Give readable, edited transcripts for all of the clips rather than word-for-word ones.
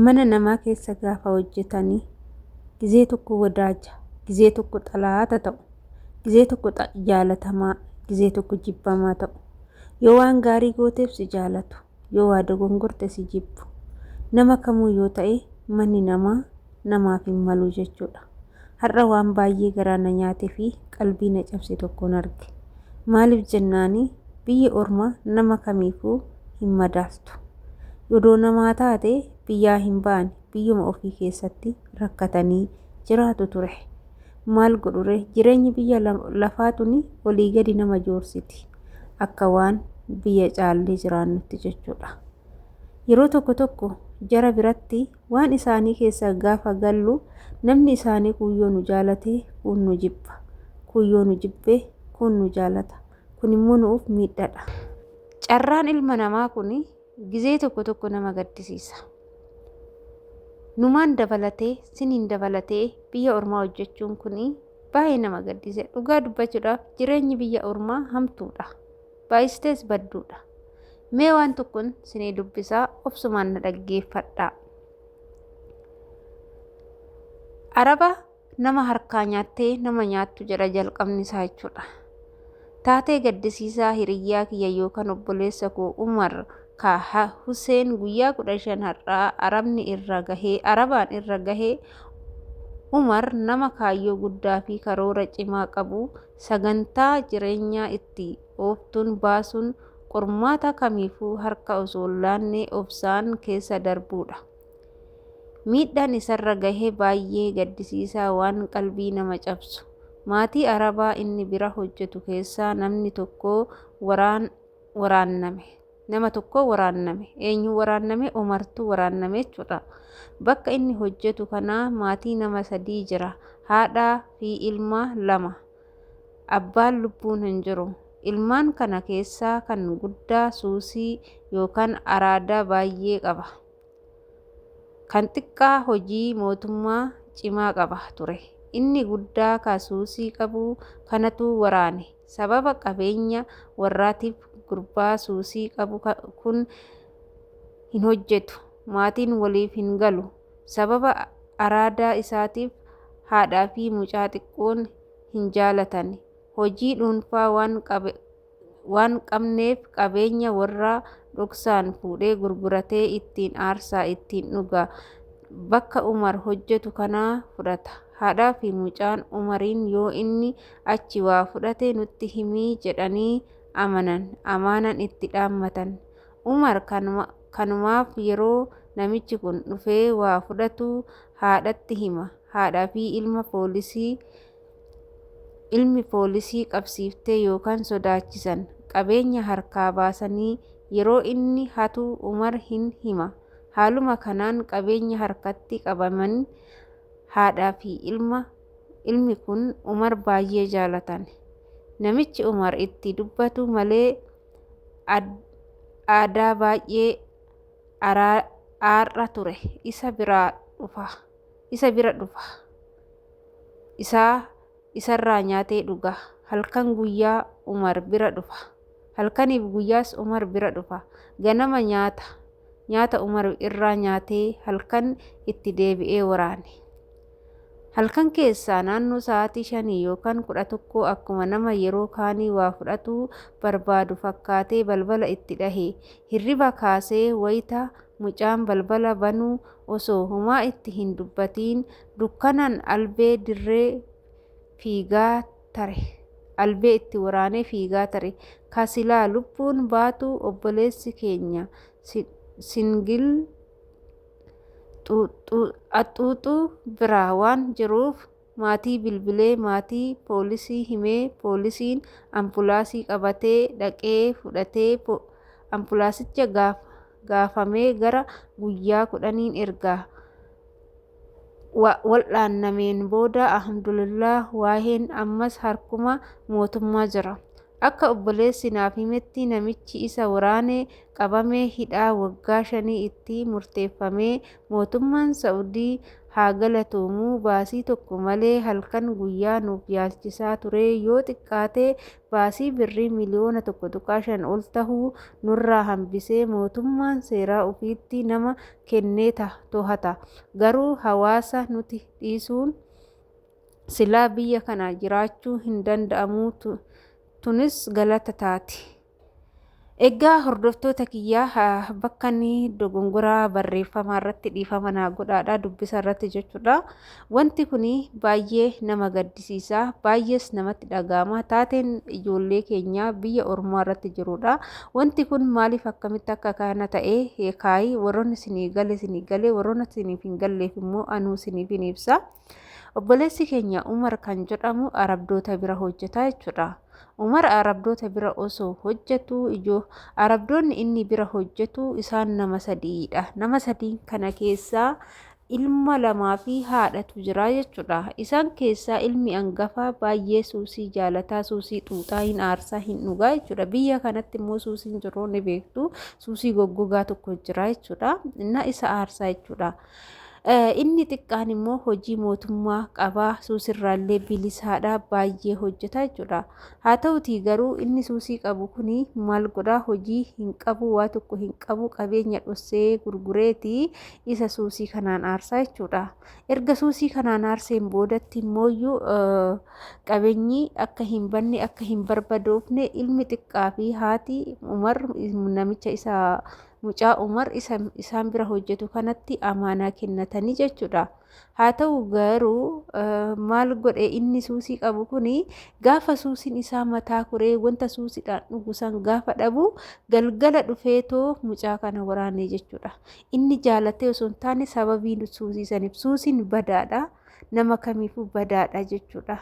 Mana namaa keessa gaafa hojjetanii gizee tokko wadaaja, gizee tokko xalaata ta'u, gizee tokko jaalatamaa, gizee tokko jibbamaa ta'u. Yoo waan gaarii gooteef si jaalatu, yoo waa dogongorte si jibbu. Nama kamuu yoo ta'e manni namaa namaaf hin malu jechuudha. Har'a waan baay'ee garaa na nyaatee fi qalbii na cabse tokkon arge. Maaliif jennaani biyyi ormaa nama kamiifuu hin madaaltu. Odoo namaa taate biyyaa hin ba'ani biyyuma ofii keessatti rakkatanii jiraatu ture. Maal godhure jireenyi biyya lafaa tuni olii gadi nama joorsiti. Akka waan biyya caallee jiraannutti jechuudha. Yeroo tokko tokko jara biratti waan isaanii keessa gaafa gallu namni isaanii kun yoo nu jaalate kun nu jibba. Kun yoo nu jibbe kun nu jaalata. Kun immoo nuuf miidhadha. Carraan ilma namaa kun gizee tokko tokko nama gaddisiisa. Numaan dabalatee siniin dabalatee biyya ormaa hojjechuun kun baay'ee nama gaddisiisa. Dhugaa dubbachuudhaaf jireenyi biyya ormaa hamtuudha. Baay'istees badduudha. Mee waan tokkoon sinii dubbisaa obsumaan na dhaggeeffadhaa. Araba nama harkaa nyaattee nama nyaattu jedha jalqabni isaa jechuudha. Taatee gaddisiisaa hiriyyaa kiyya yookaan obboleessa koo Umar ka Huseen guyyaa 15 har'aa arabni irra gahee arabaan irra gahee Umar nama kaayyoo guddaa fi karoora cimaa qabu sagantaa jireenyaa itti ooftuun baasuun qormaata kamiifuu harka osoo hin laanne obsaan keessa darbuudha. Miidhaan isarra gahe baay'ee gaddisiisaa waan qalbii nama cabsu. Maatii Arabaa inni bira hojjetu keessaa namni tokko waraanname. Nama tokko waraanname. Eenyu waraanname? Umartu waraanname jechuudha. Bakka inni hojjetu kana maatii nama sadii jira. Haadhaa fi ilma lama. Abbaan lubbuun hin jiru. Ilmaan kana keessaa kan guddaa suusii yookaan araada baay'ee qaba. Kan xiqqaa hojii mootummaa cimaa qaba ture. Inni guddaa ka suusii qabu kanatu waraane. Sababa qabeenya warraatiif gurbaa suusii qabu kun hin hojjetu. Maatiin waliif hin galu. Sababa araadaa isaatiif haadhaa fi mucaa xiqqoon hin jaalatani. Hojii dhuunfaa waan qabneef qabeenya warraa dhoksaan fuudhee gurguratee ittiin aarsaa ittiin dhuga. Bakka Umar hojjetu kanaa fudhata. Haadhaa fi mucaan Umariin yoo inni achi waa fudhate nutti himii jedhanii amanan amaanan itti dhaammatan. Umar kanumaaf yeroo namichi kun dhufee waa fudhatu haadhatti hima. Haadhaa fi ilma poolisii ilmi poolisii qabsiiftee yookaan sodaachisan qabeenya harkaa baasanii yeroo inni hatu Umar hin hima. Haaluma kanaan qabeenya harkatti qabaman haadhaa fi ilmi kun Umar baay'ee jaalatan. Namichi Umar itti dubbatu malee aadaa baay'ee aarra ture. Isa bira dhufa. Isa bira dhufa. Isaa isarraa nyaatee dhuga. Halkan guyyaa Umar bira dhufa. Halkaniif guyyaas Umar bira dhufa. Ganama nyaata. Nyaata Umar irraa nyaatee halkan itti deebi'ee waraane. Halkan keessaa naannoo sa'aatii 5 yookaan 11 akkuma nama yeroo kaanii waa fudhatuu barbaadu fakkaatee balbala itti dhahe. Hirriba kaasee wayita mucaan balbala banuu osoo homaa itti hin dubbatiin dukkanaan albee dirree fiigaa tare. Albee itti waraanee fiigaa tare. Ka silaa lubbuun baatu obboleessi keenya singil axuuxuu bira waan jiruuf maatii bilbilee maatii poolisii himee poolisiin ambulaasii qabatee dhaqee fudhatee ambulaasicha gaafamee gara guyyaa 10n erga wal'aannameen booda alhamdulillah waaheen ammas harkuma mootummaa jira. Akka obboleessi naaf himetti namichi isa waraane qabamee hidhaa waggaa 5 itti murteeffamee mootummaan Sa'udii Haa galatoomu baasii tokko malee halkan guyyaa nuuf yaalchisaa ture yoo xiqqaate baasii birrii miliyoona 1.5 ol tahu nurraa hambisee mootummaan seeraa ofiitti nama kennee tohata garuu hawaasa nuti dhiisuun silaa biyya kana jiraachuu hin danda'amu tunis galata taati. Egaa hordoftoota kiyyaa bakka inni dogongoraa barreeffamaa irratti dhiifama naa godhaadha dubbisa irratti jechuudha. Wanti kun baay'ee nama gaddisiisa baay'ees namatti dhaga'ama taateen ijoollee keenyaa biyya ormaa irratti jirudha. Wanti kun maaliif akkamitti akka kana ta'e kaayii warroonni isinii gale isinii gale warroonni isiniif hin galleef immoo anuu isiniif hin ibsa. Obboleessi keenya Umar kan jedhamu Arabdoota bira hojjeta jechuudha. Umar Arabdoota bira osoo hojjetu ijoo Arabdoonni inni bira hojjetu isaan nama sadiidha. Nama sadiin kana keessaa ilma lamaa fi haadhatu jira jechuudha. Isaan keessaa ilmi angafaa baay'ee suusii jaalataa, suusii xuuxaa, hin aarsaa, hin dhugaa jechuudha. Biyya kanatti immoo suusiin jiru ni beektu. Suusii goggogaa tokko jira jechuudha. Inna isa aarsaa jechuudha. Inni xiqqaan immoo hojii mootummaa qabaa suusirraallee bilisaadha baay'ee hojjeta jechuudha. Haa ta'utii garuu inni suusii qabu kuni maal godhaa hojii hin qabu waa tokko hin qabu qabeenya dhossee gurgureeti isa suusii kanaan aarsaa jechuudha. Erga suusii kanaan aarseen boodatti immooyyuu qabeenyi akka hin banne akka hin barbadoofne ilmi xiqqaa fi haati Umar namicha isa mucaa Umar isa isaan bira hojjetu kanatti amaanaa kennatanii jechuudha. Haa ta'u garuu maal godhe inni suusii qabu kuni gaafa suusiin isaa mataa kuree wanta suusiidhaan dhugu san gaafa dhabu galgala dhufeetoo mucaa kana waraane jechuudha. Inni jaalatee osoo hin taane sababii suusii saniif suusiin badaadha. Nama kamiifuu badaadha jechuudha.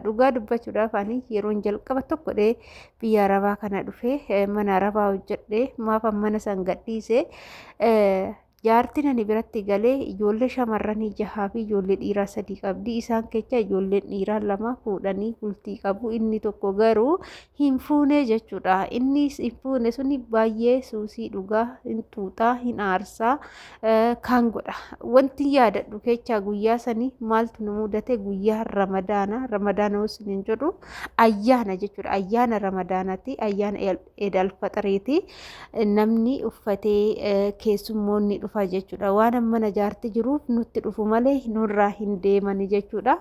Dhugaa dubbachuudhaaf ani yeroon jalqaba tokko dhee biyya arabaa kana dhufee mana arabaa hojjedhee maafan mana san gadhiise jaartiin ani biratti galee ijoollee shamarranii jahaa fi ijoollee dhiiraa sadii qabdi. Isaan keessa ijoolleen dhiiraa lama fuudhanii bultii qabu. Inni tokko garuu hin fuune jechuudha. Inni hin fuune suni baay'ee suusii dhugaa hin xuuxaa hin aarsaa kaan godha. Wanti yaadadhu keechaa guyyaa sanii maaltu nu mudate guyyaa ramadaana ramadaana hin jedhu ayyaana jechuudha. Ayyaana ramadaanaati ayyaana Eid al-Faxriiti. Namni uffatee keessummoonni dhufa jechuudha. Waan mana jaarti jiruuf nutti dhufu malee nurraa hin deemani jechuudha.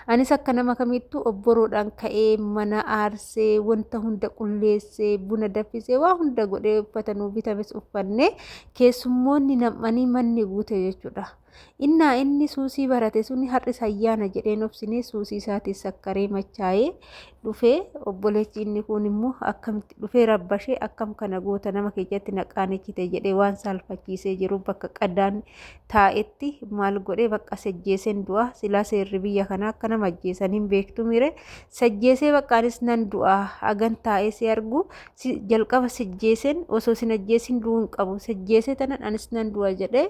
Anis akka nama kamittuu obboroodhaan ka'ee mana aarsee wanta hunda qulleessee buna danfisee waa hunda godhee uffata nuu bitames uffannee keessummoonni nam'anii manni guute jechuudha. Innaa inni suusii barate suni har'is ayyaana jedheen obsinee suusii isaatiin sakkaree machaa'ee dhufee obboleechi inni kun immoo akkamitti dhufee rabbashee akkam kana goota nama keessatti na qaanechite jedhee waan saalfachiisee jiru bakka qadaan taa'etti maal godhee bakka sajjeeseen du'a silaa seerri biyya kanaa akka nama ajjeesan hin beektu mire sajjeesee bakka anis nan du'a hagan taa'ee si argu jalqaba sajjeeseen osoo sin ajjeesin du'uu hin qabu sajjeesee tanan anis nan du'a jedhee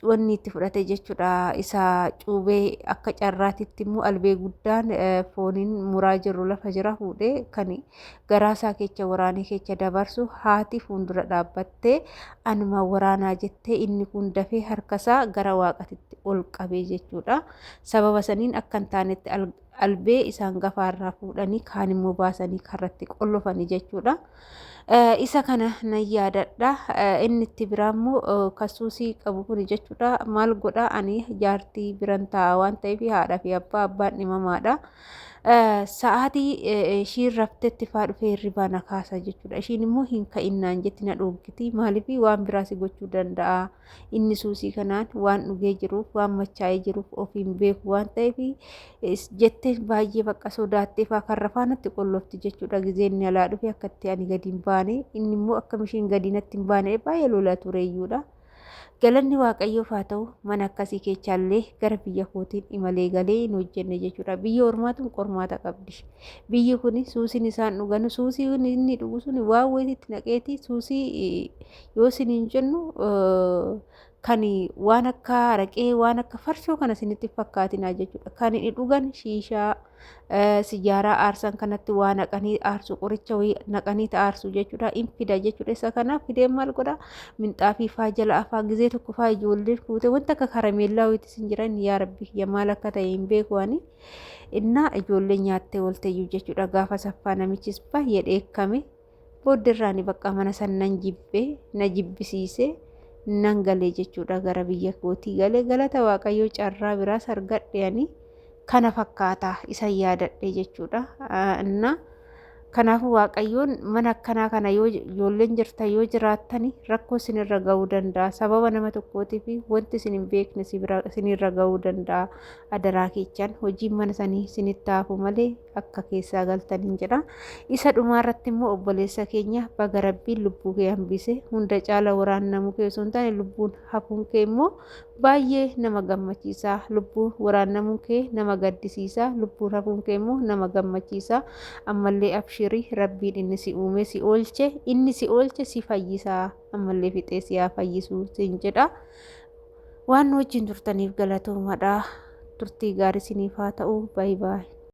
wanni itti fudhate jechuudha. Isa cuubee akka carraatitti immoo albee guddaan fooniin muraa jiru lafa jira fuudhee kan garaasaa keessa waraanee keessa dabarsu haati fuuldura dhaabbattee anuma waraanaa jettee inni kun dafee harkasaa gara waaqatitti ol qabee jechuudha. Sababa saniin akka hin taanetti albee isaan gafaarraa fuudhanii kaan immoo baasanii karratti qollofanii jechuudha. Isa kana nan yaadadha. Inni itti biraa immoo kan suusii qabu kun jechuudha. Maal godha ani jaartii biran taa'a waan ta'eef haadhaa fi abbaa abbaan dhimamaadha. Sa'aatii ishiin raftetti faa dhufee hirribaa na kaasa jechuudha. Ishiin immoo hin ka'innaan jetti na dhoggiti. Maaliif waan biraas gochuu danda'a. Inni suusii kanaan waan dhugee jiruuf waan machaa'ee jiruuf of hin beeku waan ta'eef jettee baay'ee bakka sodaattee faa karra faanatti qollofti jechuudha. Gizee inni alaa dhufe akka itti ani gadi hin baane inni immoo akkam ishiin gadi natti hin baane baay'ee lola tureeyyuudha. Galanni Waaqayyoof haa ta'u mana akkasii keechaallee gara biyya kootiin imalee galee hin hojjenne jechuudha. Biyya ormaatuun qormaata qabdi. Biyyi kun suusiin isaan dhuganu suusii inni dhugu sun waan wayitiitti naqeeti suusii yoo isiniin jennu Kan waan akka araqee, waan akka farshoo kana isinitti fakkaatinaa jechuudha. Kan inni dhugan shiishaa, sijaaraa aarsan kanatti waa naqanii aarsu, qoricha wayii naqanii aarsu jechuudha. In fida jechuudha. Isa kanaaf fidee maal godha? Minxaafii faa jala afaa gizee tokko faa ijoolleen fuute wanta akka karameellaa wayiitti isin jiran, yaa rabbi maal akka ta'e hin beeku ani. Innaa ijoolleen nyaattee oolteyyuu jechuudha. Gaafa saffaa namichis baay'ee dheekkame. Boodderraani bakka mana san nan jibbe, na jibbisiise, nan galee jechuudha. Gara biyya kootii galee, galata Waaqayyoo carraa biraas argadhe ani. Kana fakkaata isa yaadadhe jechuudha. Innaa kanaafuu Waaqayyoon mana akkanaa kana yoo ijoolleen jirtan yoo jiraattani, rakkoo isinirra ga'uu danda'a. Sababa nama tokkootiif wanti isin hin beekne isinirra ga'uu danda'a. Adaraa keechaan hojiin mana sanii isinitti hafu malee akka keessaa galtaniin jedha. Isa dhumaarratti immoo obboleessa keenya, baga Rabbiin lubbuu kee hambise. Hunda caala waraannamuu kee osoo hin taane lubbuun hafuun kee immoo baay'ee nama gammachiisa. Lubbuun waraannamuun kee nama gaddisiisa. Lubbuun hafuun kee immoo nama gammachiisa. Ammallee abshirii, Rabbiin inni si uume si oolche, inni si oolche si fayyisaa. Ammallee fixee si haa fayyisuu siin jedha. Waan nu wajjin turtaniif galatoomadha. Turtii gaarii isiniif haa ta'u. Baay'ee baay'ee.